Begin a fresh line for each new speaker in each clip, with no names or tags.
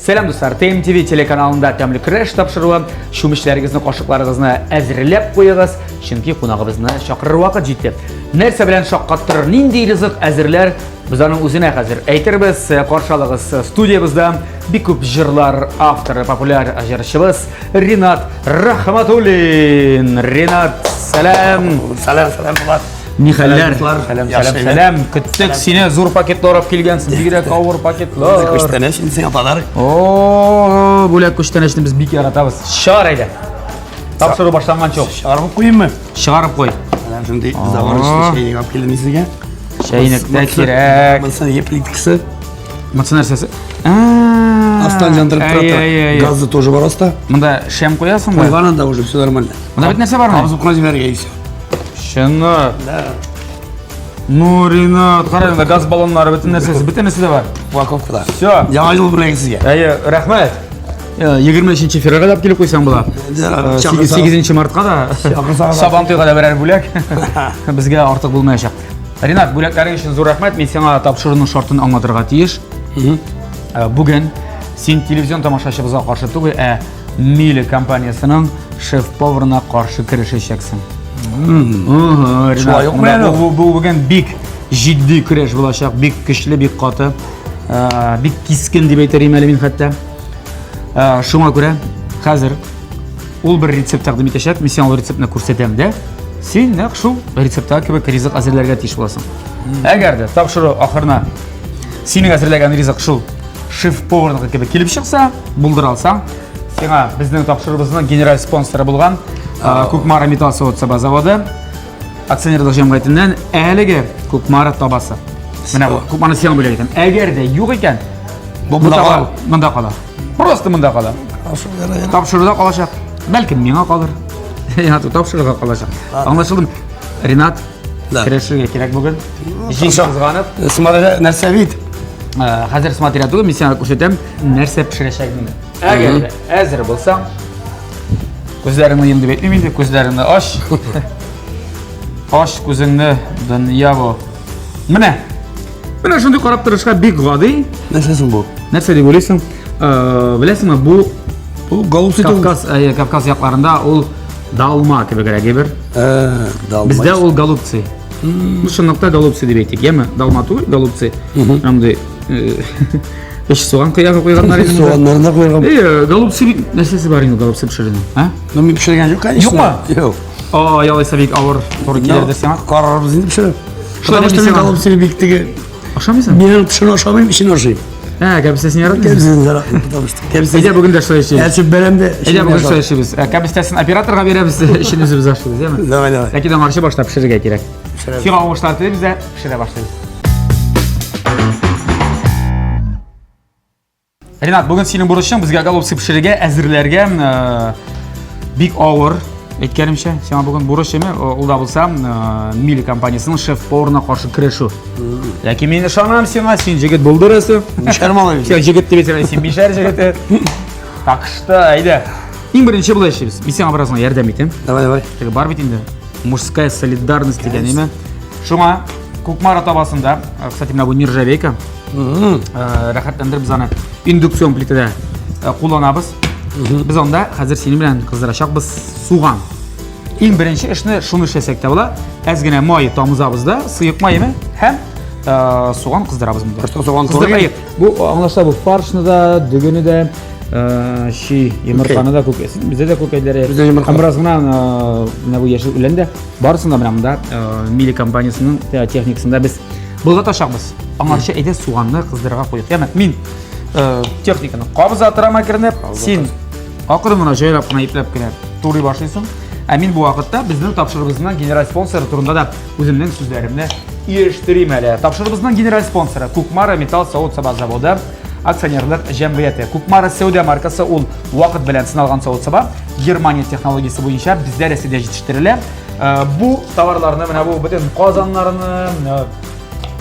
Сәлам, дуслар! ТМТВ телеканалында тәмле көрәш тапшыруы. Чүмечләрегезне, кашыкларыгызны әзерләп куегыз, чөнки кунагыбызны чакырыр вакыт җитте. Нәрсә белән шаккаттырыр, нинди ризык әзерләр, без аның үзенә хәзер әйтербез. Каршы алыгыз студиябездә бик күп җырлар авторы, популяр җырчыбыз Ринат Рахматуллин. Ринат, сәлам!
Сәлам, сәлам, Булат.
Ни хәлләр? Сәлам, сәлам, сәлам. Көттек сине, зур пакетлар алып килгәнсең. Бигрәк авыр пакетлар.
Күчтәнәч инде сиңа подарок.
О, бүләк күчтәнәчне без бик яратабыз. Чыгар әйдә. Тапшыру башланганчы ук.
Чыгарып куйыйммы?
Чыгарып куй.
Менә шундый заварочный чәйнек алып килдем сезгә.
Чәйнек тә кирәк.
Монысы не плиткасы.
Монысы нәрсәсе?
Астан жандырып тора. Газы тоже бар аста.
Монда шәм куясың
ба? Куйган анда уже все нормально.
Монда бит нәрсә бармы?
Кабызып кына җибәрергә и все.
Чынлап.
Да.
Ну, Ринат, кара, монда газ баллоннары, бөтен нәрсәсе, бөтен нәрсә дә бар.
Упаковкада.
Все.
Яңа ел бүләге сезгә.
Әйе, рәхмәт. 23 февральгә дә килеп куйсаң була. 8 мартка да. Сабантуйга да берәр бүләк. Безгә артык булмаячак. Ринат, бүләкләрең өчен зур рәхмәт. Мин сиңа тапшыруның шартын аңлатырга тиеш. Бүген син телевизион тамашачыбызга каршы түгел, ә Миле компаниясенең шеф-поварына каршы керешәчәксең.
Шулай ук менә
бу, бу бүген бик җитди көрәш булачак, бик көчле, бик каты, бик кискен дип әйтер идем әле мин хәтта. Шуңа күрә хәзер ул бер рецепт тәкъдим итәчәк, мин сиңа ул рецептны күрсәтәм дә. Син нәкъ шул рецептта кебек ризык әзерләргә тиеш буласың. Әгәр дә тапшыру ахырына синең әзерләгән ризык шул шеф-поварныкы кебек килеп чыкса, булдыра алсаң, сиңа безнең тапшыруыбызның генераль спонсоры булган Кукмара металл савыт-саба заводы акционерлык җәмгыятеннән әлеге Кукмара табасы. Менә бу Кукмараны сиңа бүләк итәм. Әгәр дә юк икән,
бу монда кала.
Монда кала. Просто монда кала. Тапшыруда калачак. Бәлкем миңа калыр. Ринат тапшыруга калачак. Аңлашылдымы? Ринат,
Да.
Керешергә кирәк бүген. Җиң кызганып.
Смотря нәрсә бит.
Хәзер смотря түгел, мин сиңа күрсәтәм, нәрсә пешерәчәгеңне. Әгәр дә әзер булсаң, күзләреңне йом дип әйтмим инде, күзләреңне ач. Ач күзеңне, дөнья бу. Менә. Менә шундый карап торышка бик гади.
Нәрсә соң бу?
Нәрсә дип уйлыйсың? Беләсеңме, бу
Бу голубцы
Кавказ, Кавказ якларында ул Далма кебегрәк әйбер.
Далма.
Бездә ул голубцы. Ну, чынлыкта голубцы дип әйтик, яме? Далма түгел, голубцы. Андый эч суган кыягы куйганнар инде.
Суганнарын да куйган.
Голубцы бит нәрсәсе бар инде голубцы пешерүнең, а?
Ну, мин пешергән юк, конечно.
Юкмы?
Юк.
О, ялайса бик авыр туры килердер сиңа.
Карарбыз инде пешереп.
Шулай
Потому что мин голубцы бик теге
Ашамыйсың?
Мин тышын ашамыйм, эчен ашыйм.
Ә, кәбестәсен яратмыйсың?
Кәбестәсен яратмыйм, потому что кәбестә.
Әйдә бүген дә шулай эшлибез.
Әчеп бәрәм дә.
Әйдә бүген шулай эшлибез. Кәбестәсен операторга бирәбез, эчен үзебез ашыйбыз, яме?
Давай, давай.
Ләкин аңарчы башта пешерергә кирәк. Сиңа уңышлар телибез дә, пешерә башлыйбыз. Ренат, бүген синең бурычың безгә голубцы пешерергә, әзерләргә бик авыр. Әйткәнемчә, сиңа бүген бурыч әме, ул да булса, Мили компаниясының шеф-поварына каршы көрәшү. Ләкин мин ышанам сиңа, син җегет булдырасың.
Мишәр малай.
Син җегет дип әйтсәң, син мишәр җегете. Так что, әйдә. Иң беренче болай эшлибез. Мин сиңа бераз гына ярдәм итәм.
Давай, давай.
Теге бар бит инде. Мужская солидарность дигән әйме. Шуңа Кукмара табасында, кстати, менә бу нержавейка. Рәхәтләндереп без аны индукцион плитәдә кулланабыз. Без анда хәзер синең белән кыздырачакбыз суган. Иң беренче эшне шуны эшләсәк тә була. Әз генә май тамызабыз да, сыек май әйме? Һәм суган кыздырабыз монда.
Просто суган туры.
Бу аңлашыла, бу фаршны да, дөгене дә, щи, йомырканы да күк. Бездә дә күкәйләре.
Бездә йомырка.
Һәм бераз гына менә бу яшел үлән дә. Барысын да менә монда Мили компаниясенең техникасында без болгатачакбыз. Аңарчы әйдә суганны кыздырырга куйык. Яме, мин техниканы кабыза торам әкренләп. Син акрын гына җайлап кына ипләп кенә турый башлыйсың. Ә мин бу вакытта безнең тапшыруыбызның генераль спонсоры турында да үземнең сүзләремне ирештерим әле. Тапшыруыбызның генераль спонсоры Кукмара металл савыт-саба заводы акционерлык җәмгыяте. Кукмара сәүдә маркасы ул вакыт белән сыналган савыт-саба Германия технологиясе буенча бездә Рәсәйдә җитештерелә. Бу товарларны, менә бу бөтен казаннарны,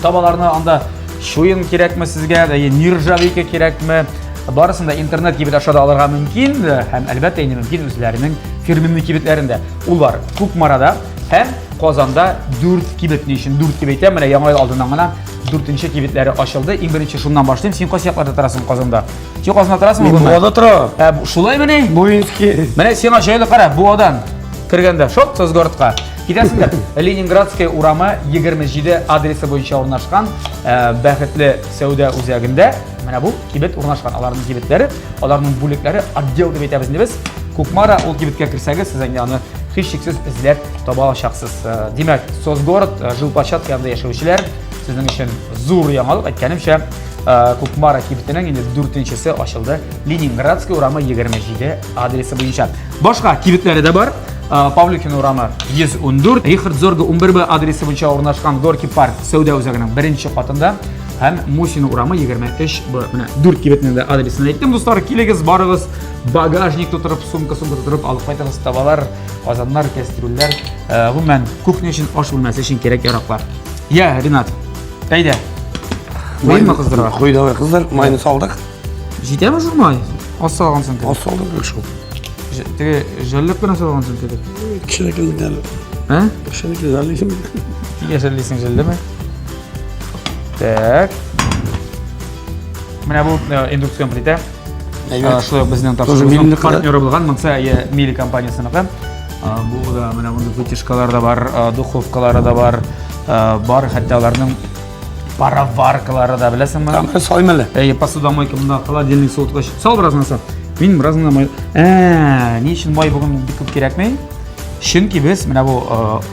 табаларны анда чуен кирәкме сезгә, нержавейка кирәкме, барысын да интернет кибет аша да алырга мөмкин һәм әлбәттә инде мөмкин үзләренең фирменный кибетләрендә. Ул бар Кукмарада һәм Казанда 4 кибет. Ни өчен 4 дип әйтәм? Менә Яңа ел алдыннан гына дүртенче кибетләре ачылды. Иң беренче шуннан башлыйм. Син кайсы якларда торасың Казанда? Син Казанда торасыңмы?
Мин Буада торам.
Ә, шулаймыни?
Буинский.
Менә сиңа җайлы кара, Буадан кергәндә шоп Соцгородка китәсең дә Ленинградская урамы 27 адресы буенча урнашкан э, Бәхетле сәүдә үзәгендә менә бу кибет урнашкан. Аларның кибетләре, аларның бүлекләре отдел дип әйтәбез инде без. Кукмара ул кибеткә керсәгез, сез инде аны һичшиксез эзләп таба алачаксыз. Э, димәк, Соцгород, э, жилплощадка янында яшәүчеләр сезнең өчен зур яңалык, әйткәнемчә, э, Кукмара кибетенең инде дүртенчесе ачылды Ленинградский урамы 27 адресы буенча. Башка кибетләре дә бар. Павлюхин урамы 114, Рихард Зорга 11Б адресы буенча урнашкан Горький парк сәүдә үзәгенең беренче катында һәм Мусин урамы 23Б. Менә дүрт кибетнең дә адресын әйттем, дуслар. Килегез, барыгыз, багажник тутырып, сумка-сумка тутырып алып кайтыгыз табалар, казаннар, кәстрүлләр, э, гомумән, кухня өчен, аш бүлмәсе өчен кирәк яраклар. Я, Ринат, әйдә. Майны кыздырырга.
Куй давай кыздыр, майны салдык.
Җитәме шул май? Аз салгансың кебек.
Аз салдык шул.
Теге жәлләп кенә салгансың кебек.
Кешенекен әле.
Ә?
Кешенекен жәллисең.
Нигә жәллисең, жәлләмә. Так. Менә бу э, индукцион плитә.
Әйбәт.
Шулай ук безнең тапшыруыбызның партнеры булган Монса Мили компаниясенеке. Бу да менә мондый вытяжкалар да бар, духовкалары да бар, бар хәтта аларның пароваркалары да, беләсеңме?
Там салыйм әле.
Әйе, посудомойка монда холодильник суыткыч. Сал бераз гына сал. Мин бераз гына май. Ә, ни өчен май бүген бик күп кирәкми? Чөнки без менә бу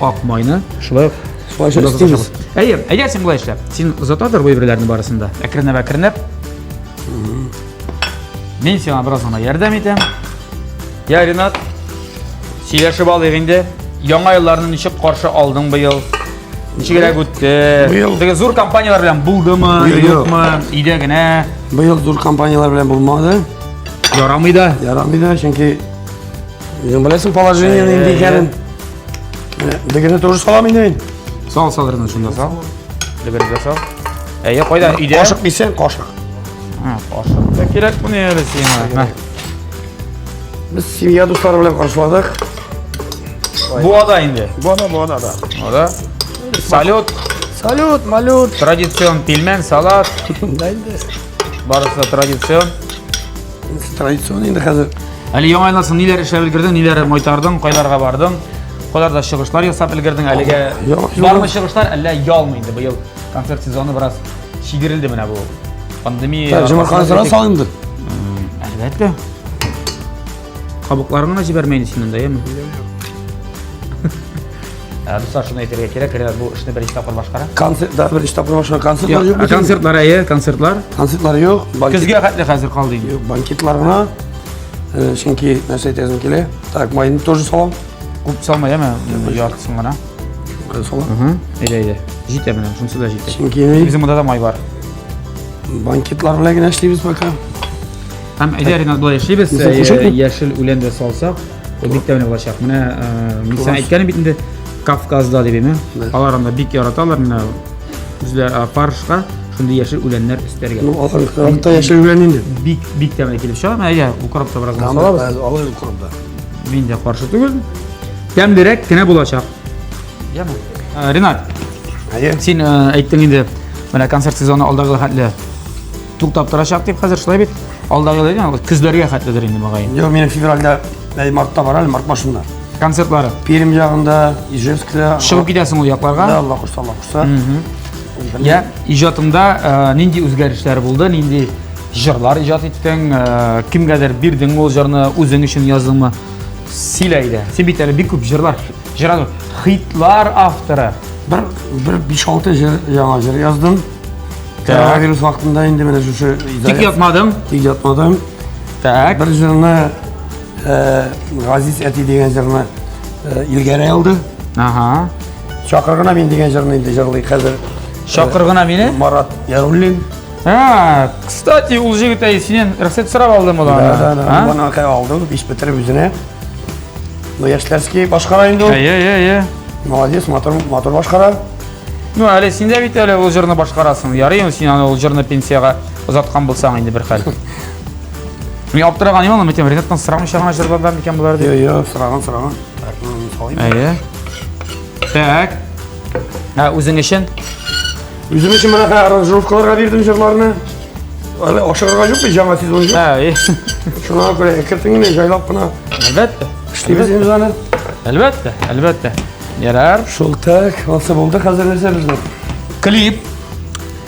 ак майны шулай ук
Шулай эшлибез.
Әйе, әйдә син болай эшлә. Син озата тор бу әйберләрне барысын да. Әкренләп, әкренләп. Мин сиңа бераз гына ярдәм итәм. Я, Ринат, сөйләшеп алыйк инде. Яңа елларны ничек каршы алдың быел? Ничегрәк үтте?
Быел
Теге зур компанияләр белән булдымы, юкмы? Өйдә генә.
Быел зур компанияләр белән булмады.
Ярамый да.
Ярамый да, чөнки үзең беләсең положение нинди икәнен. Дегене тоже салам инде мин.
Сал, сал, Ринат, шунда сал. Дегене дә сал. Әйе, кайда? Өйдә.
Кашык дисәң, кашык.
Кашык та кирәк мени әле сиңа.
Без семья дуслары белән каршыладык.
Буада инде.
Буада, буада да.
Буада. Салют.
Салют, малют.
Традицион пельмен, салат.
Да инде.
Барысы да традицион.
Традицион инде хәзер.
Әле яңа елдан соң ниләр эшләп өлгердең, ниләр майтардың, кайларга бардың? Кайларда чыгышлар ясап өлгердең? Әлегә бармы чыгышлар, әллә ялмы инде быел? Концерт сезоны бераз чигерелде менә бу. Пандемия.
Так, җомыртканы сора сал инде.
Әлбәттә. Кабыкларын гына җибәрмә инде син анда, яме? Ә, дуслар, шуны әйтергә кирәк, Ренат бу эшне беренче тапкыр башкара.
Концерт, да, беренче тапкыр башкара. Концертлар юк. бит инде.
Концертлар, әйе, концертлар.
Концертлар юк. Банкет,
Көзгә хәтле хәзер калды инде.
юк, банкетлар гына. Э, Чөнки нәрсә әйтәсем килә. Так, майны тоже салам.
Күп салма, яме? Яртысын гына.
Салам.
Әйдә, әйдә. Җитә менә, шунысы да җитә.
Чөнки
Безнең монда да май бар.
банкетлар белән генә эшлибез пока.
Һәм әйдә, Ренат, болай эшлибез.
Э,
Яшел үлән дә салсак, ул бик тәмле булачак. Менә э, мин сиңа әйткәнем бит инде Кавказда дип, әйме? Алар анда бик яраталар менә үзләр э, фаршка шундый яшел үләннәр өстәргә.
Ну, алар укропта яшел үлән инде.
Бик бик тәмле килеп чыга. Менә әйдә, укроп та бераз
салабыз. Алар укроп да.
Мин дә каршы түгел. Тәмлерәк кенә булачак. Яме. Э, Ренат,
Әйе.
син э, әйттең инде, менә концерт сезоны алдагы хәтле туктап торачак дип хәзер шулай бит. Алдагы дигән көзләргә хәтледер инде мөгаен.
Юк, минем февральдә, әй, мартта бар әле, март башында.
Концертлары.
Пермь ягында, Ижевскта.
Чыгып китәсең ул якларга.
Да, Алла кушса, Алла кушса.
Я, иҗатыңда э, нинди үзгәрешләр булды, нинди җырлар иҗат иттең, э, кемгәдер бирдең ул җырны, үзең өчен яздыңмы? Сөйлә әйдә. Син бит әле бик күп җырлар, җыр хитлар авторы.
Бер бер 5-6 җыр яңа җыр яздым. Коронавирус вакытында инде менә шушы
Тик ятмадың.
Тик ятмадым.
Так.
Бер җырны э, Газиз әти дигән җырны э, Илгәрәй алды.
Ага.
Чакыр гына мин дигән җырны инде җырлый хәзер.
Чакыр гына мине?
Марат Яруллин.
А, кстати, ул җегет әй синнән рөхсәт сорап алдымы ул
аны? Да, да, да. Моны кай алды, биш бетереп үзенә. Ну, яшьләрский башкара инде ул.
Әйе, әйе, әйе.
Молодец, матур, матур башкара.
Ну, әле син дә бит әле ул җырны башкарасың. Ярый, син аны ул җырны пенсиягә озаткан булсаң инде бер хәл. Мин аптыраган идем, аны әйтәм, Ренаттан сорамыйча гына җырларда микән болар дип.
Йо, йо, сораган, сораган. Так, ну, салыйм.
Әйе. Так. Ә үзең өчен?
Үзем өчен менә аранжировкаларга бирдем җырларны. Әле ашыгырга юк бит, яңа сезон юк.
Ә,
Шуңа күрә әкертен генә, җайлап кына
әлбәттә.
Эшлибез инде аны.
Әлбәттә, әлбәттә. Ярар.
Шул так, алса булды, хәзер нәрсә безнең?
Клип.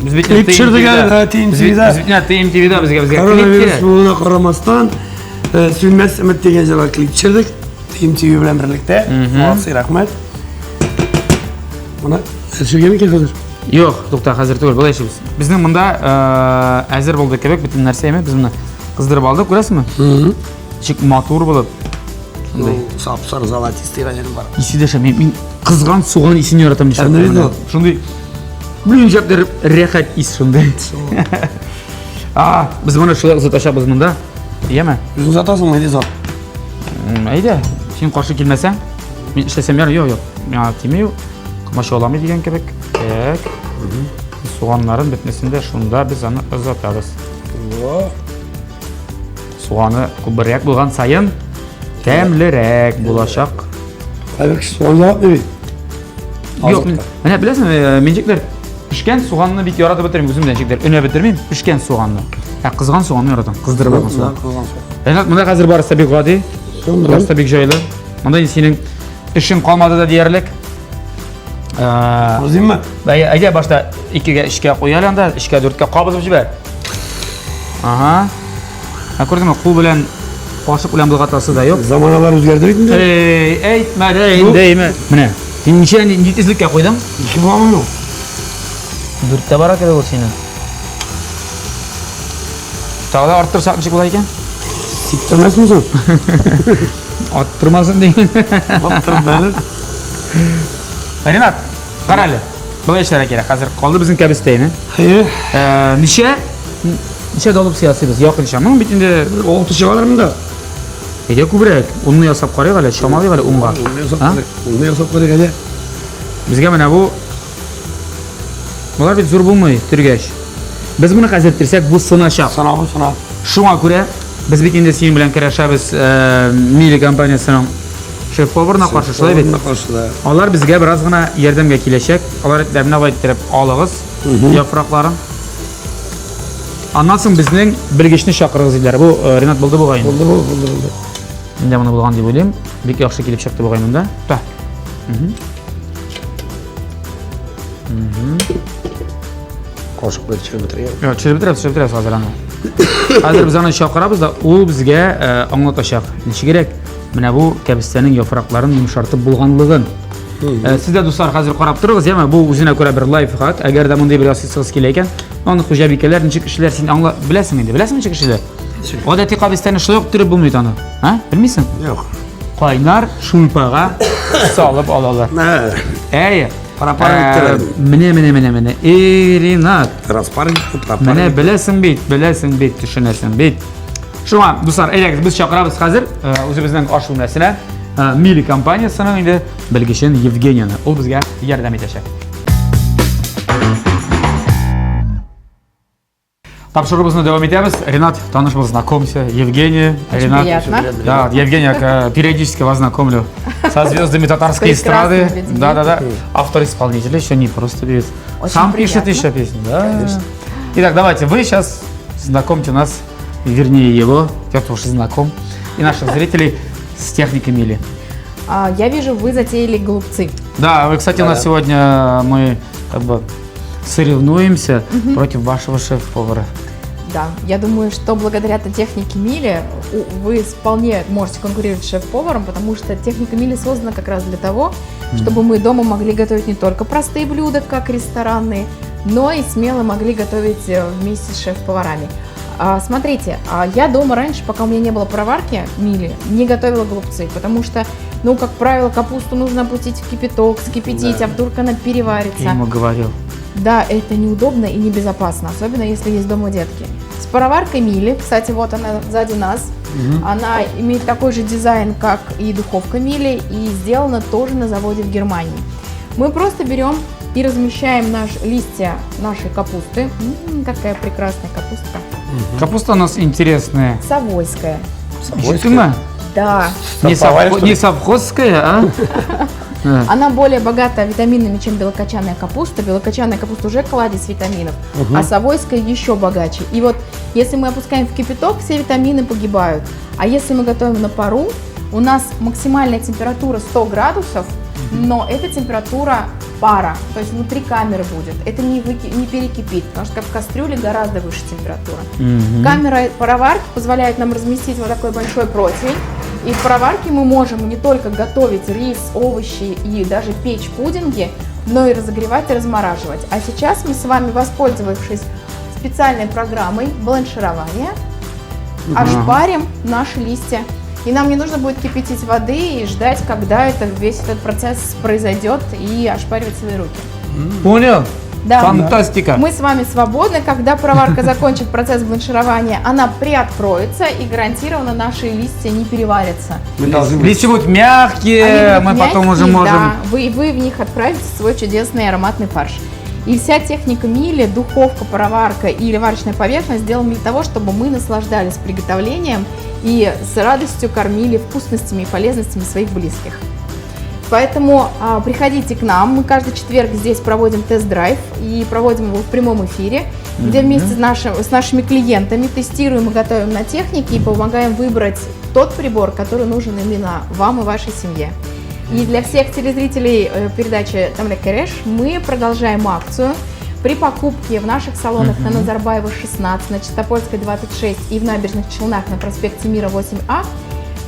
Без бит
Клип төшердек әле, TMTV-да.
Без бит TMTV-да безгә безгә клип
Коронавирус
кирәк.
булуына карамастан, Сүнмәс өмет дигән җырга клип төшердек. TMTV белән берлектә. Молодцы, рәхмәт. Моны төшергән микән хәзер?
Юк, тукта, хәзер түгел, болай эшлибез. Безнең монда әзер булды кебек бөтен нәрсә, әйме? Без моны кыздырып алдык, күрәсезме? Ничек матур булып.
Шундый сап-сары золотистый район бар.
Исе дә шәп. Мин кызган суган исен яратам нишләп.
Ә,
менә. Шундый блин, шәп рәхәт ис шундый. А, без моны шулай озатачакбыз монда. Яме?
Үзең сатасыңмы, әйдә сат.
Әйдә, син каршы килмәсәң, мин эшләсәм ярый, юк, юк. Миңа тими, комачауламый дигән кебек. Так. Суганнарын бөтенесен дә шунда без аны озатабыз. Суганы күбрәк булган саен тәмлерәк булачак.
Хәзер кеше суган яратмый бит.
Юк, менә беләсеңме, мин җикләр пешкән суганны бик яратып бетермим, үзем дә җикләр өнә бетермим, пешкән суганны. Ә кызган суганны яратам, кыздырып алган суган.
Кызган суган.
Ренат, монда хәзер барысы бик гади, барысы да бик җайлы. Монда инде синең эшең калмады да диярлек.
Кабызыйммы?
Әйдә, башта 2-гә 3-кә куй әле анда, 3-кә 4-кә кабызып җибәр. Ага. Ә күрдеңме, кул белән кашык белән болгатасы да юк.
Заманалар үзгәрде бит инде.
Эй, әйтмә дә инде, әйме. Менә, син ничә нинди тизлеккә куйдың?
Ике буламы юк?
Дүрттә бара кебек ул синең. Тагы да арттырсак ничек була икән?
Сиптермәсме соң?
Арттырмасын дигән.
Арттырып әле.
Ренат, кара әле. Болай эшләргә кирәк. Хәзер калды безнең кәбестәйне.
Әйе.
Ничә ничә долып ясыйбыз? Якынча. Моның бит инде
6 чыгалар монда.
Әйдә күбрәк. Унны ясап карыйк әле, чамалыйк әле унга.
Унны ясап карыйк. Унны ясап карыйк әле.
Безгә менә бу Болар бит зур булмый, төргәч. Без моны хәзер терсәк, бу сыначак.
Сына бу, сына.
Шуңа күрә без бит инде синең белән көрәшәбез Мили компаниясенең шеф-поварына каршы, шулай бит?
Каршы, да.
Алар безгә бераз гына ярдәмгә киләчәк. Алар әйтәләр, менә болай иттереп алыгыз яфракларын. Аннан соң безнең белгечне чакырыгыз диделәр. Бу Ренат булды бугай.
Булды, булды, булды, булды.
Мин дә моны булган дип уйлыйм. Бик яхшы килеп чыкты бугай монда. Та.
Кашык белән төшереп бетерәм.
Юк, төшереп бетерәбез, төшереп бетерәбез хәзер аны. Хәзер без аны чакырабыз да, ул безгә аңлатачак. Ничегрәк менә бу кәбестәнең яфракларын йомшартып булганлыгын. Сез дә, дуслар, хәзер карап торыгыз, яме, бу үзенә күрә бер лайфхак. Әгәр дә мондый бер ясыйсыгыз килә икән, аны хуҗабикәләр ничек эшләр, син аңла, беләсең инде, беләсең ничек эшлиләр? Гадәти кәбестәне шулай ук төреп булмый аны. А? Белмисең?
Юк.
Кайнар шулпага салып алалар. Әйе.
Пропарить.
Менә, менә, менә, менә. Эй, Ренат.
Распарить, пропарить.
Менә беләсең бит, беләсең бит, төшенәсең бит. Шуңа, дуслар, әйдәгез, без чакырабыз хәзер үзебезнең аш бүлмәсенә Мили компаниясенең инде белгечен Евгенияне. Ул безгә ярдәм итәчәк. Тапшыруыбызны дәвам итәбез. Ренат, таныш бул, знакомься. Евгения,
Очень
Ренат.
приятно.
Да, Евгения, периодически вас знакомлю со звездами татарской эстрады.
Прекрасными людьми.
Да, да, да. Автор-исполнитель еще не просто певец.
Очень
Сам пишет
приятно.
еще песни, да. Конечно. Итак, давайте вы сейчас знакомьте нас, вернее его, я тоже знаком, и наших зрителей с техникой Мили.
Я вижу, вы затеяли голубцы.
Да, вы, кстати, у нас сегодня мы как бы соревнуемся против вашего шеф-повара.
Да, я думаю, что благодаря этой технике Мили вы вполне можете конкурировать с шеф-поваром, потому что техника Мили создана как раз для того, чтобы мы дома могли готовить не только простые блюда, как ресторанные, но и смело могли готовить вместе с шеф-поварами. Смотрите, я дома раньше, пока у меня не было пароварки Мили, не готовила голубцы, потому что, как правило, капусту нужно опустить в кипяток, скипятить, а вдруг она переварится.
Я ему говорил.
Да, это неудобно и небезопасно, особенно если есть дома детки. С пароваркой Мили, кстати, вот она сзади нас, она имеет такой же дизайн, как и духовка Мили, и сделана тоже на заводе в Германии. Мы просто берем и размещаем листья нашей капусты. Какая прекрасная капуста.
Капуста у нас интересная.
Савойская.
Савойская?
Да.
Не
Совхозская?
совхозская, а?
Она более богата витаминами, чем белокочанная капуста. Белокочанная капуста уже кладезь витаминов, а савойская еще богаче. И вот если мы опускаем в кипяток, все витамины погибают. А если мы готовим на пару, у нас максимальная температура 100 градусов, но это температура пара, то есть внутри камеры будет. Это не, не перекипит, потому что как в кастрюле гораздо выше температура. Камера пароварки позволяет нам разместить вот такой большой противень. И в пароварке мы можем не только готовить рис, овощи и даже печь пудинги, но и разогревать и размораживать. А сейчас мы с вами, воспользовавшись специальной программой бланширования, ошпарим наши листья. И нам не нужно будет кипятить воды и ждать, когда это, весь этот процесс произойдет, и ошпаривать свои руки.
Понял?
Да.
Фантастика.
Мы с вами свободны. Когда пароварка закончит процесс бланширования, она приоткроется и гарантированно наши листья не переварятся.
Мы должны быть.
Листья будут мягкие,
Они
мы
будут
потом уже
мягкие,
можем...
Да, вы в них отправите свой чудесный ароматный фарш. И вся техника Мили, духовка, пароварка или варочная поверхность сделана для того, чтобы мы наслаждались приготовлением и с радостью кормили вкусностями и полезностями своих близких. Поэтому приходите к нам. Мы каждый четверг здесь проводим тест-драйв и проводим его в прямом эфире, где вместе с нашими клиентами тестируем и готовим на технике и помогаем выбрать тот прибор, который нужен именно вам и вашей семье. И для всех телезрителей передачи Тәмле Кереш мы продолжаем акцию. При покупке в наших салонах на Назарбаева 16, на Чистопольской 26 и в Набережных Челнах на проспекте Мира 8А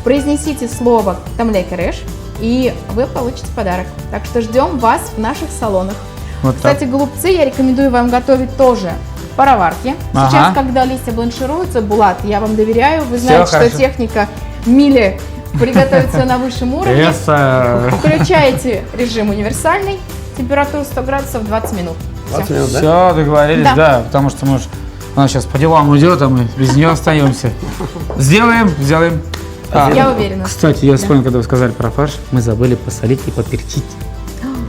произнесите слово Тәмле Кереш, и вы получите подарок. Так что ждем вас в наших салонах.
Вот так.
Кстати, голубцы я рекомендую вам готовить тоже в пароварке. Сейчас, когда листья бланшируются, Булат, я вам доверяю. Вы
Всё
знаете, что
хорошо.
техника Мили приготовит все на высшем уровне.
Эсса.
Включаете режим универсальный, температура 100 градусов 20 минут. Всё.
20 минут, да?
Все, договорились,
Да.
да, потому что, может, она сейчас по делам уйдет, а мы без нее остаемся. Сделаем, сделаем.
Я уверена.
Кстати, я вспомнил, когда вы сказали про фарш, мы забыли посолить и поперчить.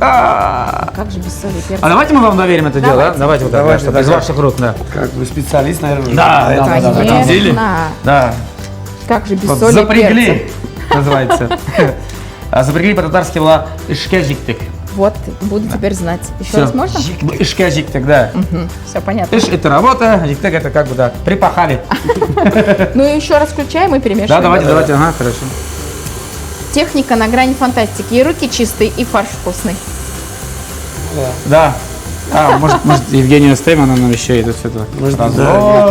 Как же без соли и перца?
А давайте мы вам доверим это дело, да?
Давайте.
Давайте вот так, да,
Давайте,
чтобы из
да.
ваших рук, да.
Как вы специалист, наверное, уже.
Да,
на этом,
да, да, да.
этом деле.
Конечно.
Да.
Как же без
Вот
соли и
запрягли,
перца?
называется. А запрягли по-татарски была эшкә җиктек.
Вот, буду теперь знать. Еще
Всё.
раз можно?
Эшкә җиктек, да.
Все понятно.
Эш это работа, җиктек это как бы, да, припахали.
Ну и еще раз включаем и перемешиваем.
Да, давайте, давайте, ага, хорошо.
Техника на грани фантастики. И руки чистые, и фарш вкусный.
Да. А, может, Евгению оставим, она нам еще это все это
Может, да,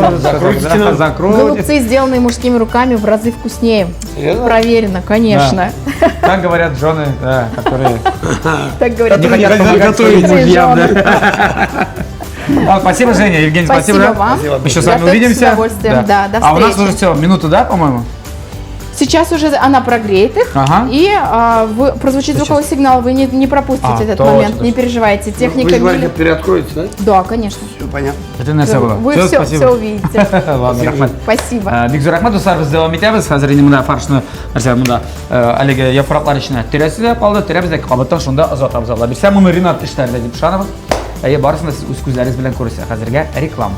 разложит,
закрутите
да,
нам.
закрутит.
Голубцы, сделанные мужскими руками, в разы вкуснее.
Серьезно?
Проверено, конечно.
Так говорят жены, да, которые
Так говорят.
не хотят
хотят
помогать своим
готовить.
мужьям. Да. Ладно, спасибо, Женя. Евгений, спасибо.
Спасибо
да.
вам.
Спасибо.
Мы еще с вами
Готовьте с
увидимся.
удовольствием. Да, до
А у нас
встречи.
уже все, минута, да, по-моему?
Сейчас уже она прогреет их,
Ага.
и прозвучит
Сейчас.
звуковой сигнал, вы не пропустите этот
точно,
момент, не
точно.
переживайте. Техника
Вы же говорите,
Мили-
переоткроете, да?
Да, конечно.
Все понятно.
Это нәрсә була.
Вы
Всё,
все,
спасибо.
все увидите.
Ладно, рәхмәт.
Спасибо.
Бик зур рәхмәт, дуслар, без дәвам итәбез. Хәзер инде монда фаршны, нәрсә монда әлеге яфраклар эченә төрәсе дә калды, төрәбез дә кабаттан шунда озатабыз. Алла бирсә, моны Ринат эшләр дип ышанабыз. Әйе, барысын да сез үз күзләрегез белән күрерсез. Хәзергә реклама.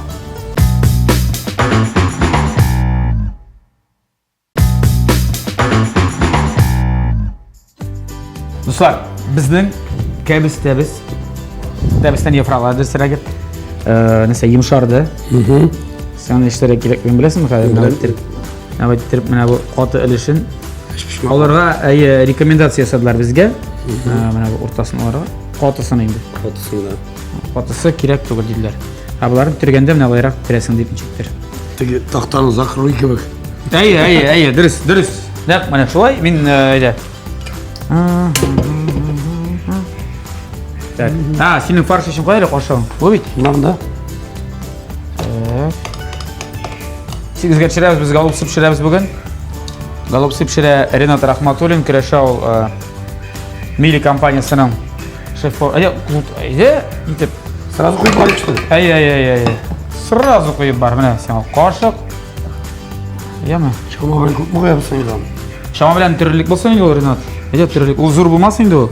Дуслар, безнең кәбестәбез, кәбестән яфраклар дөресрәге, нәрсә йомшарды. Син аны эшләргә кирәклеген беләсеңме хәзер? Менә иттереп, менә иттереп, менә бу каты өлешен аларга әйе рекомендация ясадылар безгә. Менә бу уртасын аларга, катысын инде.
Катысын, да.
Катысы кирәк түгел диделәр. Ә боларын төргәндә менә болайрак төрәсең дип ничектер.
Теге тактаны закрой кебек.
Әйе, әйе, әйе, дөрес, дөрес. Нәкъ менә шулай мин әйдә. Так. А, синең фарш өчен кая әле кашыгың? Бу бит.
Менә монда.
Так. Сигезгә төшерәбез, без голубцы пешерәбез бүген. Голубцы пешерә Ренат Рахматуллин, көрәшә ул Мили компаниясының шеф-повар. Әйдә, әйдә, итеп.
Сразу куеп барып что ли?
Әй, әй, әй, әй. Сразу куеп бар, менә сиңа кашык. Яме.
Чама белән күпме куябыз инде аны?
Чама белән төрерлек булсын инде ул, Ренат. Әйдә, төрерлек. Ул зур булмас инде ул.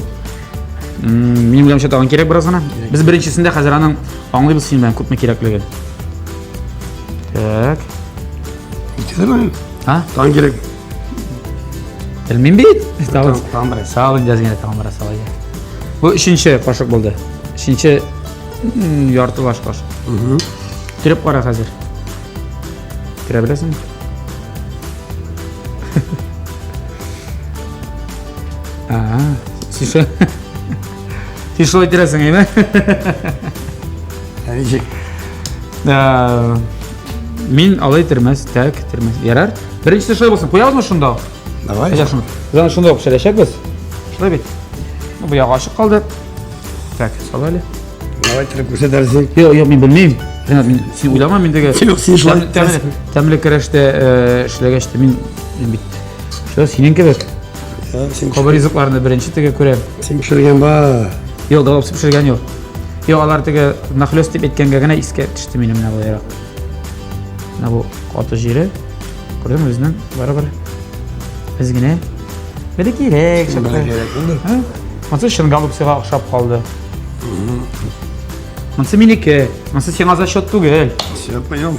Минем уйлавымча тагын кирәк бераз гына. Без беренчесендә хәзер аның аңлыйбыз синең белән күпме кирәклеген. Так.
Җитәме?
А?
Тагын кирәк.
Белмим бит.
Тагын бераз.
Сал инде әз генә тагын бераз сал. Бу өченче кашык булды. Өченче яртылаш кашык. Төреп кара хәзер. Төрә беләсеңме? Ага, син шулай. Син шулай төрәсең, әйме?
Ә ничек?
Мин алай төрмәс, так, төрмәс. Ярар. Беренчесе шулай булсын. Куябызмы шунда?
Давай.
Әйдә шуны. Без аны шунда ук пешерәчәкбез. Шулай бит. Ну, бу ягы ачык калды. Так, сал әле.
Давай төреп күрсәтәрсең.
Юк, юк, мин белмим. Ренат, мин син уйлама, мин теге
Юк, син шулай
тәмле, тәмле көрәштә э, эшләгәч тә мин мин бит шулай синең кебек
Син
кабыр ризыкларны беренче теге күрәм.
Син пешергән бар.
Юк, голубцы пешергән юк. Юк, алар теге нахлёст дип әйткәнгә генә искә төште минем менә болайрак. Менә бу каты җире. Күрдеңме безнең барыбер без генә бәләкәйрәк шикелле.
Бәләкәйрәк булды.
Һа? Монысы чын голубцыга охшап калды. Монысы минеке. Монысы сиңа зачет түгел.
Все, понял.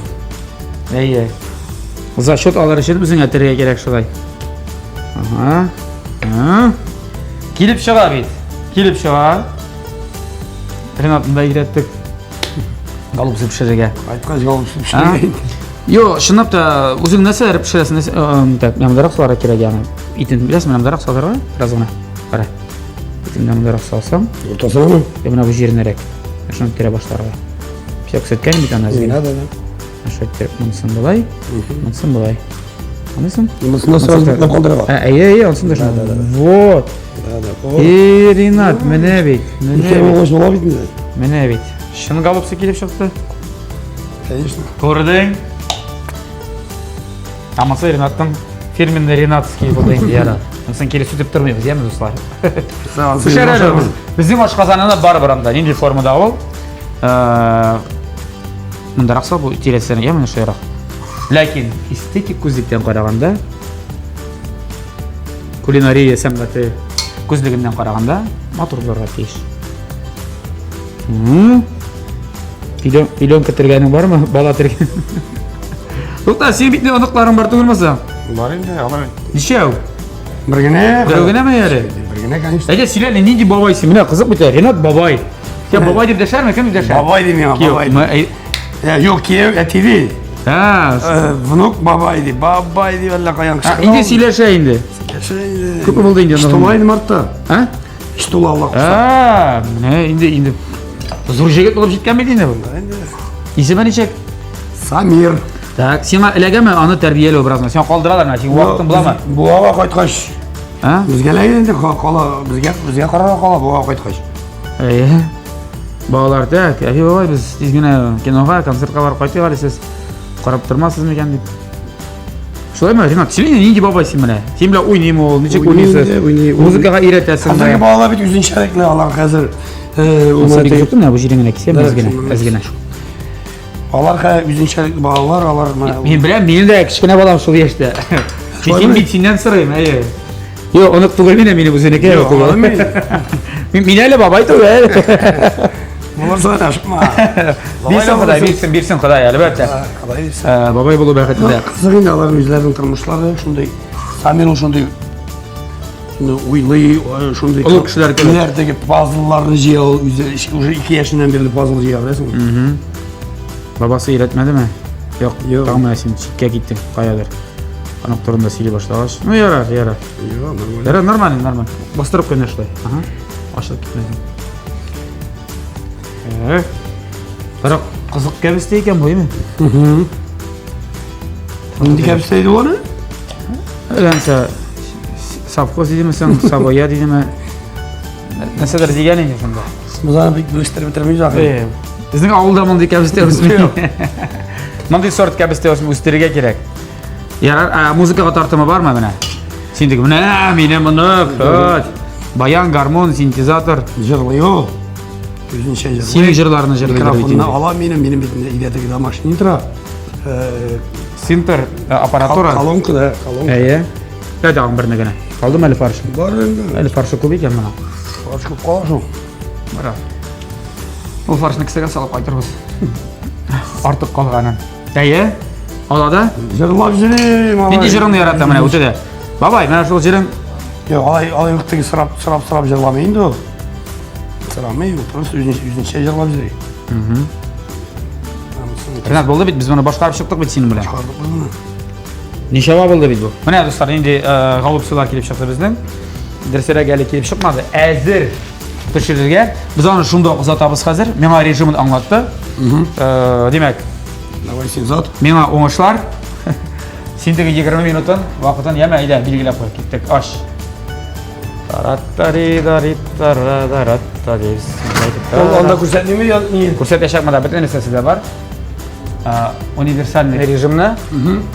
Әйе. Зачет алыр өчен үзеңә терергә кирәк шулай. Ага. Ага. Килеп чыга бит. Килеп чыга. Ренатны да өйрәттек. Голубцы пешерергә.
Кайткач голубцы пешерергә.
Юк, чынлап та үзең нәрсәләр пешерәсең? Так, менә мондарак салырга кирәк ягъни. Итен беләсең, менә мондарак салырга, бераз гына. Кара. Итен менә мондарак салсаң,
Уртасынамы?
Е, менә бу җиренәрәк. Шуны терә башларга. Все күрсәткән бит аны
Не надо, да.
Шулай итеп, монысын болай, монысын болай. Аңлыйсың?
Монысын да сразу бикләп калдырырга.
Ә, әйе, әйе, анысын да шулай. Вот.
Да, да.
И, Ринат, менә бит, менә
Ике
бит.
булгач була бит инде.
Менә бит. Чын голубцы килеп чыкты.
Конечно.
Күрдең? Амасы Ринаттың фирменный ринатский булды инде, яра. Монысын кире сүтеп тормыйбыз, яме, дуслар? Пешәр әле ул. Безнең ашказанына барыбер анда нинди формада ул. Э, Мондарак сал бу тирәсен, яме, шулайрак. Ләкин эстетик күзлектән караганда, кулинария сәнгате күзлегеннән караганда матур булырга тиеш. Пеленка тергәнең бармы? Бала тергән. Тукта, син бит оныкларың бар түгелме соң?
Бар инде, алар.
Ничәү?
Бер генә.
Бер генәме әле?
Бер генә, конечно.
Әйдә, сөйлә әле, нинди бабай син? Менә кызык бит, Ренат бабай. Син бабай дип дәшәрме, кем дип дәшәр?
Бабай дим миңа, бабай. Юк, кияү, әти ди.
Ха.
Внук бабай ди, бабай ди, әллә каян
кычкыра. Инде сөйләшә инде.
Сөйләшә инде.
Күпме булды инде?
Өч тула инде мартта.
А?
Өч тула Алла кушса.
А, менә инде инде зур җегет булып җиткән бит инде бу.
Инде.
Исеме ничек?
Самир.
Так, сиңа эләгәме аны тәрбияләү беразны? Сиңа калдыралар менә, син вакытың буламы?
Буага кайткач.
А?
Безгә эләгә инде кала, безгә безгә карарга кала буага кайткач.
Әйе. Балалар, так, әби бабай, без тиз генә кинога, концертка барып кайтыйк әле, сез карап тормассыз микән дип. Шулаймы, Ринат, син нинди бабай син менә? Син белән уйныйм ул, ничек уйныйсыз? Музыкага өйрәтәсең.
Хәзерге балалар бит үзенчәлекле, алар хәзер
Монысы бик зур, менә бу җирен генә кисәм, әз генә, әз генә.
Алар хәзер үзенчәлекле балалар, алар менә.
Мин беләм, минем дә кечкенә балам шул яшьтә. Син бит синнән сорыйм, әйе. Юк, онык түгел минем, минем үзенеке юк. Мин мин әле бабай түгел.
Булырсың, ашыкма.
Бирсен Ходай, бирсен, бирсен Ходай, әлбәттә.
Ходай бирсен.
Э, бабай булу бәхетендә.
Кызык инде аларның үзләренең тормышлары шундый. Самир ул шундый уйлый, э, шундый.
Олы кешеләр кебек.
Ниләр теге пазлларны җыя ул үзе уже 2 яшеннән бирле пазл җыя, беләсеңме?
Бабасы өйрәтмәдеме? Юк, тагын менә син читкә киттең, каядыр. Аның турында сөйли башлагач. Ну, ярар, ярар. Ярар, нормально, нормально. Бастырып куй шулай. Ага. Ачылып китмәсен. Э. Бірақ кызык кәбестә икән бу, әйме?
Нинди кәбестә иде ул аны?
Әләнсә совхоз дидеме соң, сабая дидеме? Нәрсәдер дигән инде шунда.
Без аны бик белештереп бетермибез ахры.
Э, безнең авылда мондый кәбестә үсми. Мондый сорт кәбестә үсми, үстерергә кирәк. Ярар, ә музыкага тартымы бармы менә? Син диге, менә минем онык, хәт. Баян, гармон, синтезатор.
Җырлый ул. Үзенчә җырлый.
Синең җырларны җырлый бит
Микрофонны
инде.
ала минем, минем бит өйдә теге домашний тора. Э,
Синтер, э, аппаратура.
Колонка да, колонка.
Әйе. Әй, тагын берне генә. Калдымы әле фарш?
Бар инде.
Әле фаршы күп икән моның.
Фарш күп кала шул.
Бара. Ул фаршны кесәгә салып кайтырбыз. Артык калганын. Әйе. Ала да.
Җырлап йөрим. алай.
Нинди җырыңны ярата менә үзе дә. Бабай, менә шул җырың
Юк, алай алай ук теге сорап сорап сорап җырламый инде ул. Сорамый, ул просто үзенчә җырлап йөри.
Ренат, булды бит, без моны башкарып чыктык бит синең белән.
Башкардык без моны.
Ничава булды бит бу. Менә, дуслар, нинди голубцылар килеп чыкты безнең. Дөресрәк әле килеп чыкмады. Әзер пешерергә. Без аны шунда ук озатабыз хәзер. Миңа режимын аңлатты. Димәк,
Давай син зат.
Миңа уңышлар. Син теге 20 минутын, вакытын яме, әйдә, билгеләп куй. Киттек. Аш.
Ул анда күрсәтмиме я ни?
Күрсәтәчәк монда бөтен нәрсәсе дә бар. Универсальный режимны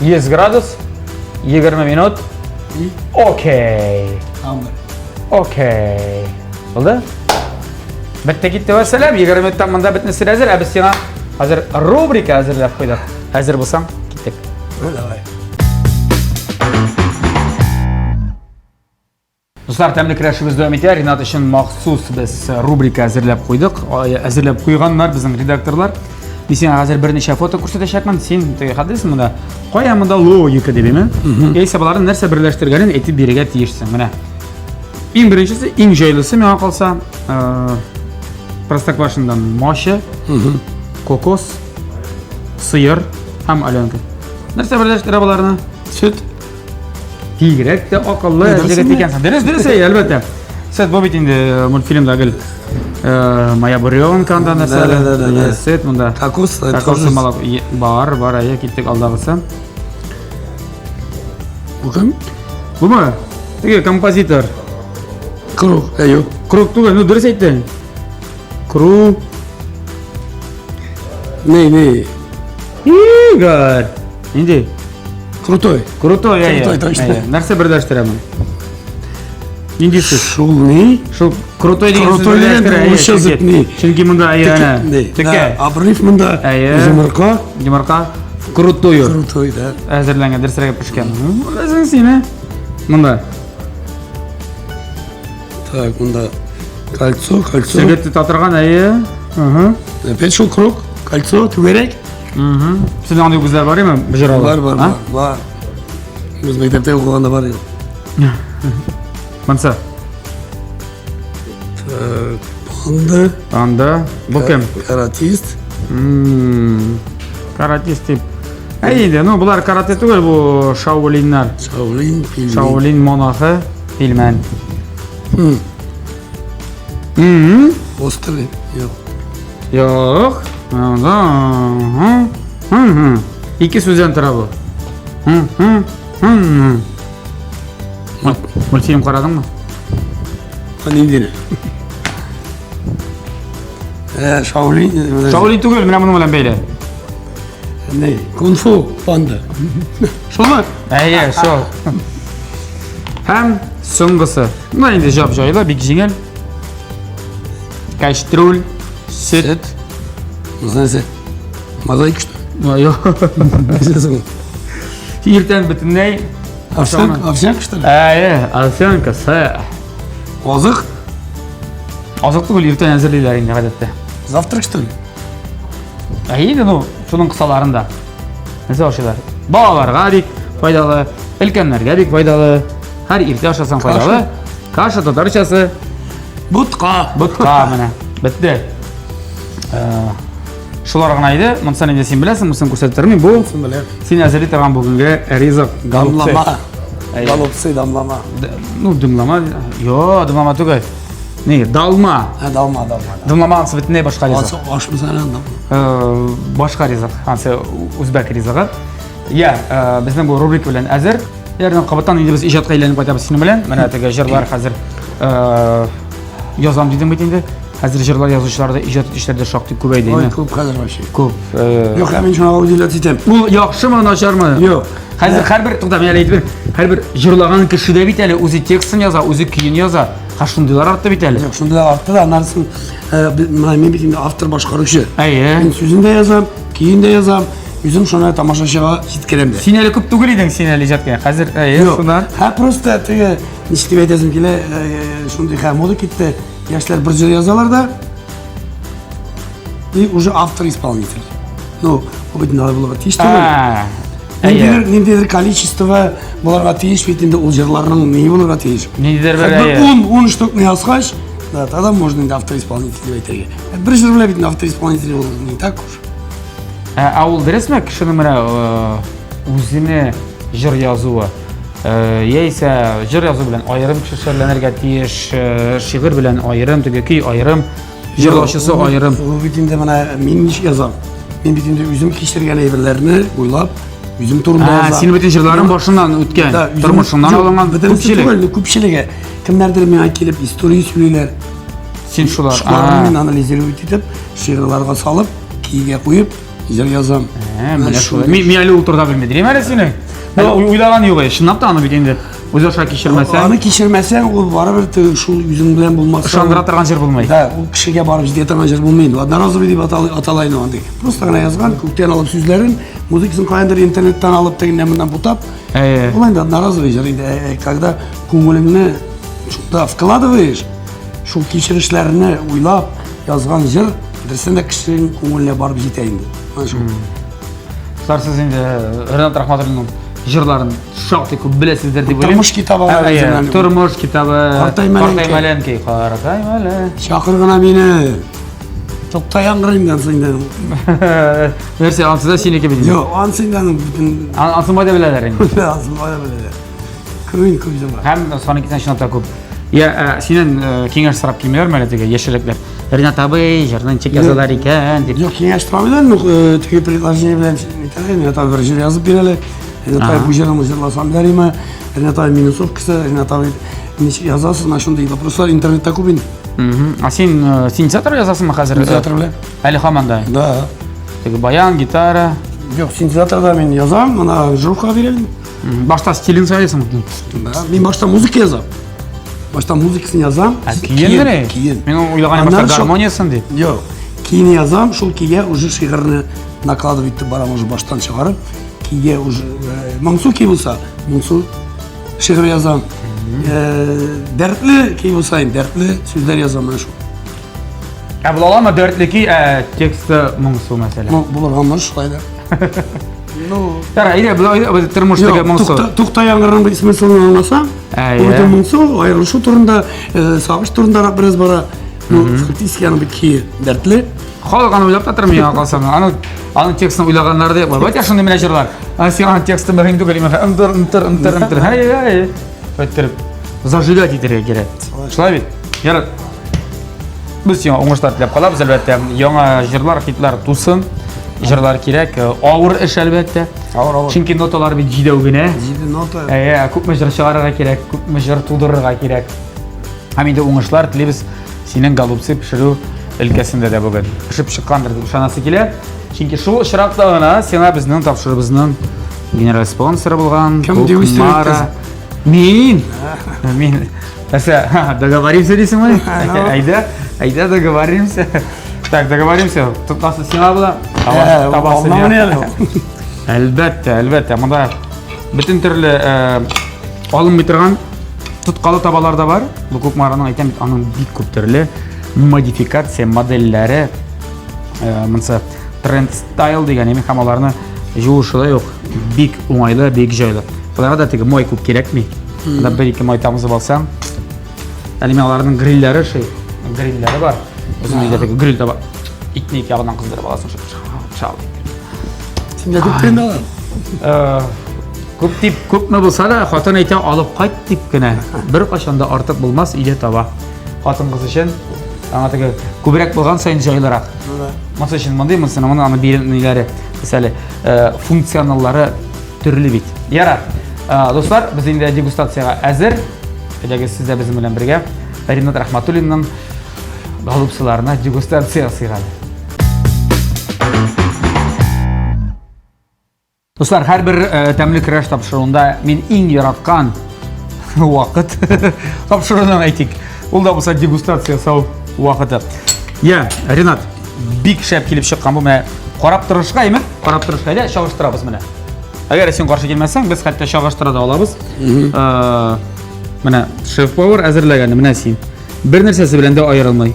100 градус, 20 минут. Окей.
Тамыр.
Окей. Булды? Бетте китте вәссәлам. 20 минуттан монда бөтенесе әзер. Ә без сиңа хәзер рубрика әзерләп куйдык. Әзер булсаң, киттек.
Ну, давай.
Дуслар, тәмле көрәшебез дәвам итә. Ринат өчен махсус без рубрика әзерләп куйдык. Әзерләп куйганнар безнең редакторлар. Мин сиңа хәзер берничә фото күрсәтәчәкмен. Син теге хәтлисең монда. Кая монда логика дип, әйме? Яисә боларны нәрсә берләштергәнен әйтеп бирергә тиешсең. Менә. Иң беренчесе, иң җайлысы миңа калса, Простоквашинодан мачы, кокос, сыер һәм Аленка. Нәрсә берләштерә боларны?
Сөт.
Бигрәк тә акыллы җегет икәнсең. Дөрес, дөрес, әй, әлбәттә. Сөт бу бит инде мультфильмда гел Моя буренка анда нәрсә.
Да, да, да, да.
Сөт монда.
Кокос,
Кокос молоко. Бар, бар, әйе, киттек алдагысы.
Бу кем?
Бумы? Теге композитор.
Круг, әйе.
Круг түгел, ну дөрес әйттең. Круг.
Не, не.
Игорь. Нинди?
Крутой.
Крутой, әйе.
Крутой, точно.
Әйе. Нәрсә берләштерә моны? Нинди сүз?
Шул ни?
Шул крутой дигән сүз
Крутой дигән
берләштерә, әйе,
урысча
чөнки-
сүз ни?
Чөнки монда әйе, әнә.
Не.
Текә.
Да, Обрыв монда.
Әйе.
Йомырка.
Йомырка. Крутую.
Крутой, да.
Әзерләнгән, дөресрәге пешкән. Беләсең син, ә? Монда.
Так, монда кольцо, кольцо.
Сергей тота торган, әйе. Угу.
Опять шул круг, кольцо, түгәрәк.
Угу. Сезнең андый үгезләр бар име? Боҗралы?
Бар, бар, бар, бар. Без мәктәптә укыганда бар иде.
Монсы.
Так, панда.
Панда. Бу кем?
Каратист.
Каратист дип. Әй инде, ну болар карате түгел, бу шаолиннар.
Шаолин, пилмән.
Шаолин монахы, пилмән. М.
Острый. Юк.
Юк. Ике сүздән тора бу. Мультфильм карадыңмы?
Ниндине? Шаолин.
Шаолин түгел, менә моның белән бәйле.
Не, кунг-фу панда. Шулмы?
Әйе, шул. Һәм соңгысы. Менә инде җап җайлы, бик җиңел. Кәчтрүл, сөт.
Нәрсә? Мозаика что?
Юк. Иртән бөтенләй
Овсянка, овсянка что ли?
Әйе, овсянка, сэ.
Азык?
Азык түгел, иртән әзерлиләр инде гадәттә.
Завтрак что ли?
Әйе, ну, шуның кысаларында. Нәрсә ашыйлар? Балаларга бик файдалы, өлкәннәргә бик файдалы. Һәр иртә ашасаң файдалы. Каша татарчасы.
Бутка.
Бутка менә. Бетте. Шулар гына иде. Монысын инде син беләсең, монысын күрсәтеп тормыйм. Бу син әзерли торган бүгенге ризык.
Дамлама. Голубцы, дамлама.
Ну, дымлама. Йо, дымлама түгел. Не, далма.
Ә, далма, далма.
Дымлама ансы бөтенләй башка ризык.
Ансы аш мисале,
да. Башка ризык. Ансы үзбәк ризыгы. Я, безнең бу рубрика белән әзер. Ярдан кабаттан инде без иҗатка әйләнеп кайтабыз синең белән. Менә теге җырлар хәзер язам дидең бит инде. Хәзер җырлар язучылар да иҗат итүчеләр дә шактый күбәйде.
Ой, күп хәзер вообще.
Күп.
Юк, ә мин шуңа удивляться итәм.
Ул яхшымы, начармы?
Юк.
Хәзер һәрбер, тукта, мин әле әйтеп һәрбер җырлаган кеше дә бит әле үзе текстын яза, үзе көен яза. Ха шундыйлар артты бит әле.
Юк, шундыйлар артты да, аннан соң менә мин бит инде автор башкаручы.
Әйе.
Мин сүзен дә язам, көен дә язам, үзем шуны тамашачыга җиткерәм дә.
Син әле күп түгел идең, син әле иҗатка. Хәзер әйе, шуннан.
Һә, просто теге ничек дип әйтәсем килә, шундый хә мода китте. Яшьләр бер җыр язалар да, и уже автор-исполнитель. Ну, бу бит инде булырга тиеш түгел. Ниндидер, ниндидер количество булырга тиеш бит инде ул җырларның ни булырга тиеш.
Ниндидер бер
10 10 штукны язгач, Да, тогда можно инде автор-исполнитель дип әйтергә. Ә бер җыр белән бит автор-исполнитель ул не так уж.
Ә, ә ул дөресме кешенең менә э, үзенә җыр язуы? Э, яисә җыр язу белән аерым кеше шөгыльләнергә тиеш, э, шигырь белән аерым, теге көй аерым, җырлаучысы аерым.
Ул бит инде менә мин ничек язам? Мин бит инде үзем кичергән әйберләрне уйлап, үзем турында язам.
Синең бөтен җырларың башыннан үткән, тормышыңнан алынган
күпчелек. Түгел, күпчелеге. Кемнәрдер миңа килеп история сөйлиләр.
Син шулар.
Шуларны мин анализировать итеп, шигырьләргә салып, көйгә куеп, җыр язам.
Менә шулай. Мин әле ул турыда белмидем әле сине. Уйлаган юк, чынлап та аны бит инде үз аша кичермәсәң.
Аны кичермәсәң, ул барыбер теге шул үзең белән булмаса.
Ышандыра торган җыр булмый.
Да, ул кешегә барып җитә торган җыр булмый инде. Одноразовый дип атала инде андый. Просто гына язган, күктән алып сүзләрен, музыкасын каяндыр интернеттан алып, тегеннән моннан бутап. Ул инде одноразовый җыр инде. Когда күңелеңне шунда вкладываешь, шул кичерешләрне уйлап язган җыр, дөрестән дә кешенең күңеленә барып җитә инде. Менә шул.
Дуслар, сез инде Ренат Рахматуллинның җырларын шактый күп беләсездер дип уйлыйм.
Тормыш китабы бар үзеннән.
Тормыш китабы.
Картаймәләнкәй.
Картаймәләнкәй. Картаймәлә.
Чакыр гына мине. Тукта яңгыр инде ансы инде.
Нәрсә, ансы да синеке бит.
Юк, ансы инде аның бөтен.
Ансын байда беләләр инде.
Ансын байда беләләр. Күп күп җырлар.
Һәм саны китсәң чынлап та күп. Я, ә, синнән э, киңәш сорап килмиләрме әле теге яшьрәкләр? Ренат абый, җырны ничек язалар икән дип.
Юк, киңәш сорамыйлар, ну, э, теге предложение белән әйтәләр, Ренат абый бер җыр язып бир әле. Ренат абый бу җырны җырласам ярыймы? Ренат абый минусовкасы, Ренат абый ничек язасыз, менә шундый вопрослар интернетта күп инде.
А син э, синтезатор язасыңмы хәзер?
Синтезатор белән.
Әле һаман да.
Да.
Теге баян, гитара.
Юк, синтезаторда мин язам, моны аранжировкага бирәм.
Башта стилен сайлыйсың.
Да, мин башта музыка язам. Башта музыкасын язам.
Ә киен
Киен.
Мин уйлаган башта гармониясын дип.
Юк. Киен язам, шул кигә уже шигырьне накладывать итеп барам уже баштан чыгарып. Кигә уже э, моңсу ки булса, моңсу шигырь язам. Э, дәртле ки булса, дәртле сүзләр язам менә шул.
Ә була аламы дәртле ки, ә тексты моңсу мәсәлән?
Ну, булырга мөмкин шулай да.
Ну, Яра, әйдә, болай тормыш теге моңсу.
Тукта яңгырның бер смыслын аңласаң, ул бөтен моңсу, аерылышу турында, э, сагыш турындарак бераз бара. Ну, фактически аның бит көе дәртле.
Халык аны уйлап та тормый миңа калса. Аны аның текстын уйлаганнар да юк. Байтя шундый менә җырлар. Ә син аның тексты мөһим түгел, именно ынтыр, ынтыр, ынтыр, ынтыр. Һәй, һәй. Әйттереп зажигать итәргә кирәк. Шулай бит? Ярар. Без сиңа уңышлар теләп калабыз, әлбәттә. Яңа җырлар, хитлар тусын. Җырлар кирәк. Авыр эш, әлбәттә.
Авыр, авыр.
Чөнки ноталар бит җидәү генә.
Җиде нота.
Әйе, күпме җыр чыгарырга кирәк, күпме җыр тудырырга кирәк. Һәм инде уңышлар телибез синең голубцы пешерү өлкәсендә дә бүген. Пешеп чыккандыр дип ышанасы килә. Чөнки шул очракта гына сиңа безнең тапшыруыбызның генераль спонсоры булган Кукмара. Мин! Мин. Нәрсә, договоримся дисеңме? Әйдә, әйдә договоримся. Так, договоримся. Тоткасы сиңа була. Табасы миңа. Әлбәттә, әлбәттә. Монда бөтен төрле алынмый торган тоткалы табалар да бар. Бу Кукмараның әйтәм бит, аның бик күп төрле модификация модельләре. Монысы тренд стайл дигән, һәм аларны жуу шулай ук бик уңайлы, бик җайлы. Боларга да теге май күп кирәкми. Анда бер-ике май тамызып алсаң, әле мин аларның грильләре шей, грильләре бар. Үзең өйдә теге гриль таба. Итне ике ягыннан кыздырып аласың, шал.
Синдә күп инде алар.
Э, күп дип, күпме булса да, хатын әйтә, алып кайт дип кенә. Бер кашан да артык булмас, өйдә таба. Хатын-кыз өчен аңа теге күбрәк булган саен җайлырак. Монысы өчен мондый, монысы моны аны бирниләре, мәсәлән, э, функционаллары төрле бит. Ярар. Э, дуслар, без инде дегустациягә әзер. Әйдәгез, сез дә безнең белән бергә Ринат Рахматуллинның голубцыларына дегустация ясыйк әле. Дуслар, һәрбер э, тәмле көрәш тапшыруында мин иң яраткан вакыт тапшырудан әйтик. Ул да булса дегустация ясау вакыты. Я, Ренат, бик шәп килеп чыккан бу менә карап торышка, әйме? Карап торышка әйдә, чагыштырабыз менә. Әгәр син каршы килмәсәң, без хәтта чагыштыра да алабыз. Э, менә шеф-повар әзерләгән, менә син. Бер нәрсәсе белән дә аерылмый.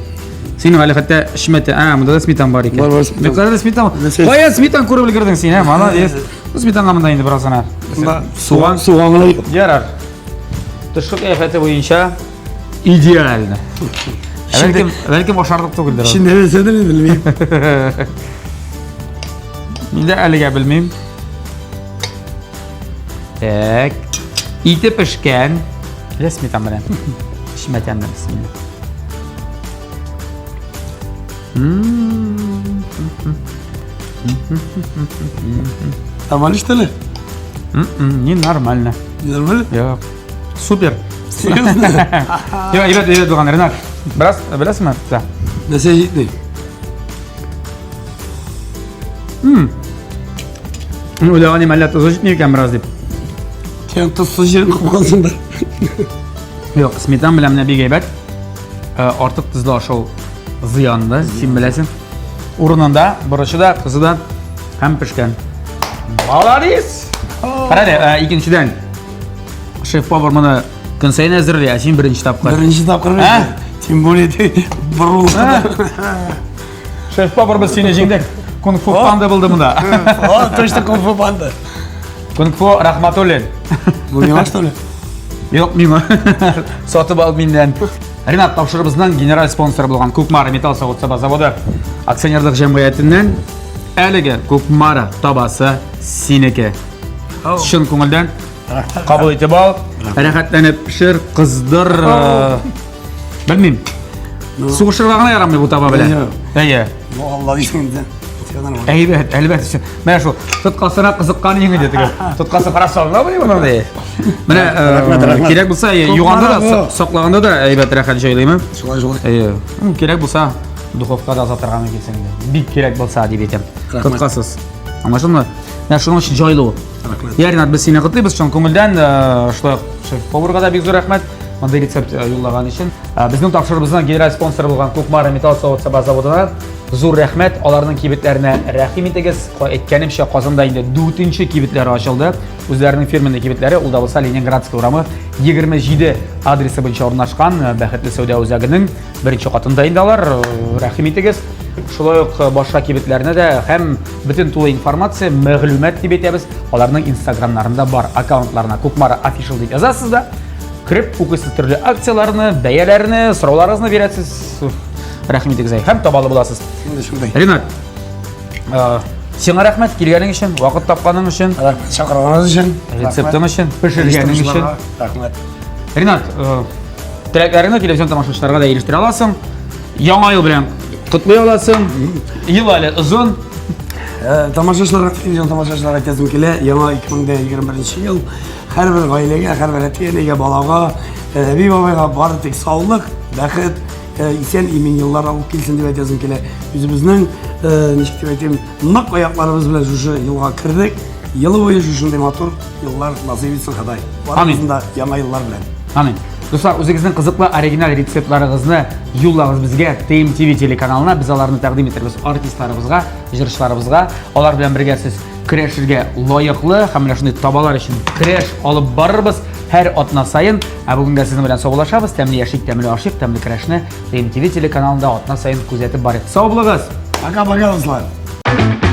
Синең әле хәтта шмәтә, а, монда да сметан бар икән.
Бар, бар, сметан.
Монда да сметан. Кая сметан күреп өлгердең син, ә? Молодец. Сметанга монда инде бераз гына.
Суган, суган гына юк.
Ярар. Тышкы кыяфәте буенча идеально. Бәлкем, бәлкем ашарлык түгелдер.
Эчендә нәрсәдер инде белмим.
Мин дә әлегә белмим. Так. Ите пешкән. Әле сметан белән. Эчмә тәмле, бисмилла.
Нормально, что ли?
Не нормально.
Не нормально?
Юк. Супер.
Серьезно?
Юк, әйбәт, әйбәт булган, Ренат. Бераз, беләсеңме? Да.
Нәрсә җитми?
Мин уйлаган идем, әллә тозы җитми икән бераз дип.
Сен тозсыз җирен капкансыңдыр.
Юк, сметан белән менә бик әйбәт. Э, артык тозлы ашау зыянлы, син беләсең. Урынында, борычы да, тозы да һәм пешкән. Молодец! Кара әле, э, икенчедән, шеф-повар моны көн саен әзерли, ә син беренче тапкыр.
Беренче тапкыр.
Ә?
Тем более ты борылды.
Шеф-повар без сине җиңдек. Кунг-фу панда булды монда.
О, точно кунг-фу панда.
Кунг-фу Рахматуллин.
Бу миңа что ли?
Юк, миңа. Сатып ал миннән. Ренат, тапшырыбызның генераль спонсоры булган Кукмара металл савыт-саба заводы акционерлык җәмгыятеннән әлеге Кукмара табасы синеке. Чын күңелдән кабул итеп ал. Рәхәтләнеп пешер, кыздыр. Э, белмим. Сугышырга гына ярамый бу таба белән. Әйе.
Ну, Алла дисең инде.
Әйбәт, әлбәттә. Менә шул тоткасына кызыккан иң иде теге. Тоткасы караса аңламый моны ди. Менә э, кирәк булса юганда да саклаганда да әйбәт рәхәт җайлыймы?
Шулай, шулай.
Әйе. Кирәк булса духовкада озатырга мөмкинсең инде. Бик кирәк булса дип әйтәм. Тоткасыз. Аңлашылдымы? Менә шуның өчен җайлы ул.
Рәхмәт.
Я, Ренат, без сине котлыйбыз чын күңелдән. Э, шулай ук шеф-поварга да бик зур рәхмәт. Мондый рецепт э, юллаган өчен. Э, безнең тапшыруыбызның генераль спонсоры булган Кукмара металл савыт-саба заводына зур рәхмәт. Аларның кибетләренә рәхим итегез. Әйткәнемчә, Казанда инде дүртенче кибетләре ачылды. Үзләренең фирменный кибетләре, ул да булса Ленинградская урамы 27 адресы буенча урнашкан Бәхетле сәүдә үзәгенең беренче катында инде алар. Рәхим итегез. Шулай ук башка кибетләрне дә һәм бөтен тулы информация, мәгълүмат дип әйтәбез, аларның инстаграмнарында бар, аккаунтларына Кукмара official дип язасыз да, кереп укыйсыз төрле акцияләрне, бәяләрне, сорауларыгызны бирәсез. Рәхим итегез һәм табалы буласыз.
Шундай.
Ринат, сиңа рәхмәт килгәнең өчен, вакыт тапканың өчен,
рәхмәт чакырганыгыз өчен,
рецептың өчен, пешергәнең өчен.
Рәхмәт.
Ринат, теләкләреңне телевизион тамашачыларга да ирештерә аласың. Яңа ел белән котлый аласың. Ел әле озын.
Э, тамашачыларга, телевизион тамашачыларга әйтәсем килә, яңа 2021 ел һәрбер гаиләгә, һәрбер әти-әнигә, балага, э, әби-бабайга бары тик саулык, бәхет, э, исән имин еллар алып килсен дип әйтәсем килә. Үзебезнең, ничек дип әйтим, нык аякларыбыз белән шушы елга кердек. Елы буе шушындый матур еллар насыйп итсен Ходай. Барыбызны да яңа еллар белән.
Амин. Дуслар, үзегезнең кызыклы оригиналь рецептларыгызны юллагыз безгә TMTV телеканалына. Без аларны тәкъдим итербез артистларыбызга, җырчыларыбызга. Алар белән бергә сез көрәшергә лаеклы һәм менә шундый табалар өчен көрәш алып барырбыз һәр атна саен. Ә бүгенгә сезнең белән саубуллашабыз. Тәмле яшик, тәмле ашыйк, тәмле көрәшне TMTV телеканалында атна саен күзәтеп барыйк. Сау булыгыз!
Пока-пока, дуслар!